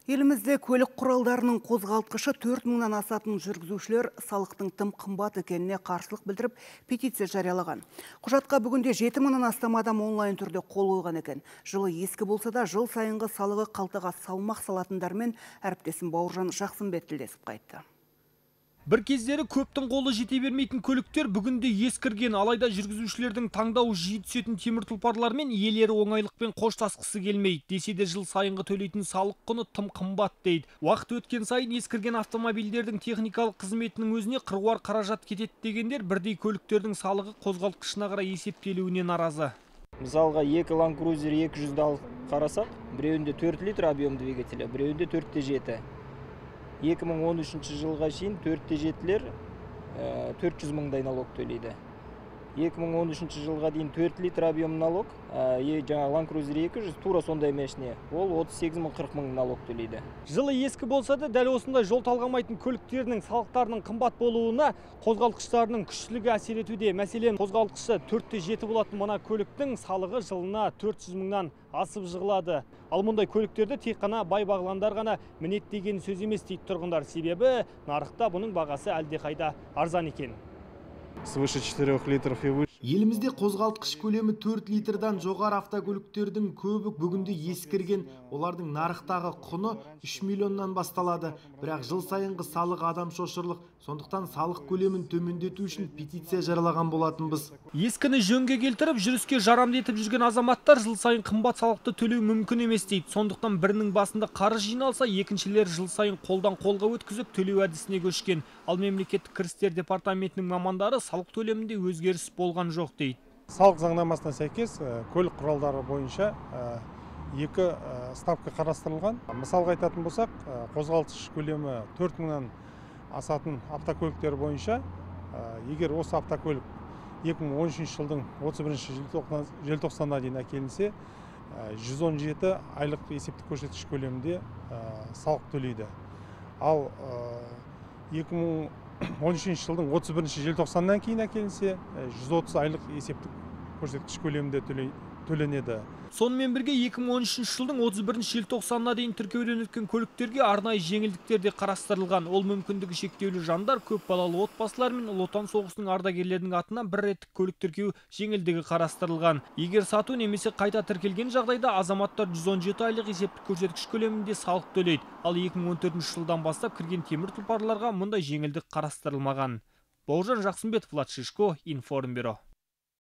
Елімізде көлік құралдарының қозғалтқышы 4000-нан асатын жүргізушілер салықтың тым қымбат екеніне қарсылық білдіріп, петиция жариялаған. Құжатқа бүгінде 7000-нан астам адам онлайн түрде қол қойған екен. Жылы ескі болса да, жыл сайынғы салығы қалтаға салмақ салатындармен әріптесім Бауыржан Жақсымбет тілдесіп қайтты. Бір кездері көптің қолы жете бермейтін көліктер бүгінде ескірген, алайда жүргізушілердің таңдауы жиі түсетін темір тұлпарлармен иелері оңайлықпен қоштасқысы келмейді. Десе де жыл сайынғы төлейтін салық құны тым қымбат дейді. Уақыт өткен сайын ескірген автомобильдердің техникалық қызметінің өзіне қыруар қаражат кетеді дегендер бірдей көліктердің салығы қозғалтқышына қарай есептелуіне наразы. Мысалға, екі Land Cruiser 200-ді алып қарасақ, біреуінде 4 литр объем двигателя, біреуінде 4,7. 2013 жылға шейін 4,7-лер 400 мыңдай налог төлейді. 2013 жылға дейін 4 литр объем налог, жаңа Land Cruiser 200 тура сондай машине, ол 38 мың 40 мың налог төлейді. Жылы ескі болса да дәл осындай жол талғамайтын көліктерінің салықтарының қымбат болуына қозғалтқыштарының күштілігі әсер етуде. Мәселен, қозғалтқышы 4,7 болатын мына көліктің салығы жылына 400 мыңнан асып жығылады. Ал мұндай көліктерді тек қана бай бағландар ғана мінеді деген сөз емес дейді тұрғындар. Себебі нарықта бұның бағасы әлдеқайда арзан екен. Свыше 4 литров и выше. Елімізде қозғалтқыш көлемі 4 литрдан жоғары автокөліктердің көбі бүгінде ескірген. Олардың нарықтағы құны 3 миллионнан басталады. Бірақ жыл сайынғы салық адам шошырлық. Сондықтан салық көлемін төмендету үшін петиция жариялаған болатынбыз. Ескіні жөнге келтіріп, жүріске жарамды етіп жүрген азаматтар жыл сайын қымбат салықты төлеу мүмкін емес дейді. Сондықтан бірінің басында қарыз жиналса, екіншілері жыл сайын қолдан қолға өткізіп төлеу әдісіне көшкен. Ал мемлекеттік кірістер департаментінің мамандары салық төлемінде өзгеріс болған жоқ дейді. Салық заңнамасына сәйкес көлік құралдары бойынша екі ставка қарастырылған. Мысалға айтатын болсақ, қозғалтқыш көлемі 4000-нан асатын автокөліктер бойынша, егер осы автокөлік 2013 жылдың 31 желтоқсанына дейін әкелінсе, 117 айлық есептік көрсеткіш көлемінде салық төлейді. Ал 2013 жылдың 31 желтоқсаннан кейін әкелінсе, 130 айлық есептік көрсеткіш көлемінде төленеді. Сонымен бірге 2013 жылдың 31 желтоқсанына дейін тіркеуден өткен көліктерге арнайы жеңілдіктер де қарастырылған. Ол мүмкіндігі шектеулі жандар, көп балалы отбасылар мен Ұлы Отан соғысының ардагерлерінің атына бір реттік көлік тіркеу жеңілдігі қарастырылған. Егер сату немесе қайта тіркелген жағдайда азаматтар 117 айлық есептік көрсеткіш көлемінде салық төлейді. Ал 2014 жылдан бастап кірген темір тұлпарларға мұндай жеңілдік қарастырылмаған. Бауыржан Жақсымбетов, Влад Шишко, Информбюро.